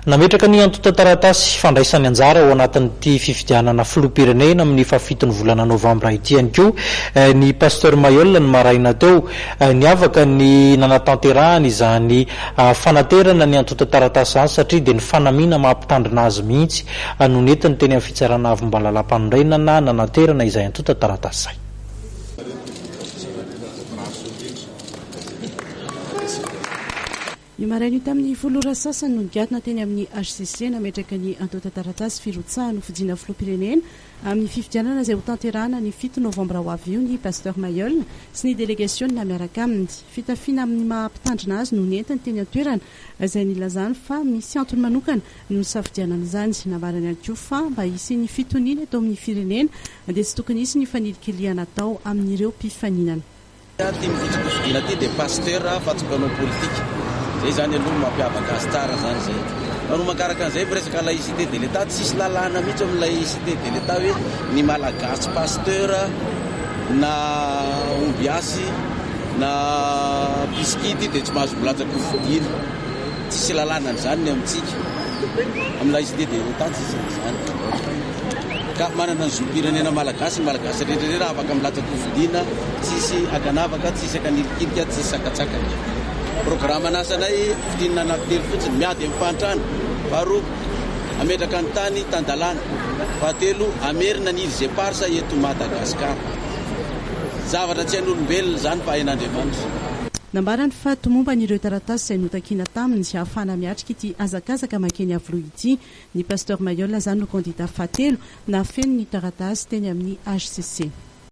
Nametraka ny antontan-taratasy fandraisany anjara ao anatin'ity fifidianana filoham-pirenena amin'ny fahafiton'ny volana novambra ity ihany koa ny Pasteur Mailhol ny maraina teo. Niavaka ny nanatanterahany izany fanaterana ny antontan-taratasy izany satria dia ny fanamiana maha mpitandrina azy mihitsy no nentiny teny amin'ny fitsarana avo momba ny lalàmpanorenana nanaterana izay antontan-taratasy izay. Io maraina io tamin'ny folo ora sasany no nigadona teny amin'ny hcc nametraka ny antontan-taratasy firotsahany ho fidiana filoham-pirenena amin'ny fifidianana izay hotanterahana ny fito novambra ho avy io ny Pasteur Mailhol sy ny delegasiona miaraka aminy. Fitafiana amin'ny maha mpitandrina azy no nentiny teny an-toerana izay nilazany fa misy antony manokana no nisafidianana izany. Nambarany ihany koa fa mba hisian'ny fitoniana eto amin'ny firenena dia tsy tokony hisy ny fanilikilihana atao amin'ireo mpifaninana. Ity mirotsaka-kofidina ity dia pasteur fa tsy mpanao politika. Zay zany aloha no mampiavaka azy tsara zany zay. Faharoa mankaraka an'izay miresaka laïcité de l'Etat, tsisy lalàna mihitsy amin'ny laïcité de l'Etat hoe ny malagasy pasteur na ombiasy na mpisikidy dia tsy mahazo milatsa-kofidina. Tsisy lalàna an'izany ny amintsika. Amin'ny laïcité de l'Etat tsisy an'izany. Ka manana ny zom-pirenena malagasy ny malagasy rehetra rehetra afaka milatsa-kofidina tsisy ankanavaka, tsisy ankanilikilika, tsisy sakatsakana. Programan'asanay fintinina anankitelo fotsiny, miady amin'ny fahantrana, faharoa hametraka ny tany tan-dalàna, fahatelo hamerina ny îles éparses eto Madagasikara. Zavatra tsy hain'olombelona izany fa hain'Andriamanitra. Nambarany fa tomombana ireo taratasy izay notakiana taminy hahafahana miatrika ity hazakazaka mankeny Iavoloha ity. Ny Pasteur Mailhol izany no kandida fahatelo nahafeno ny taratasy teny amin'ny hcc.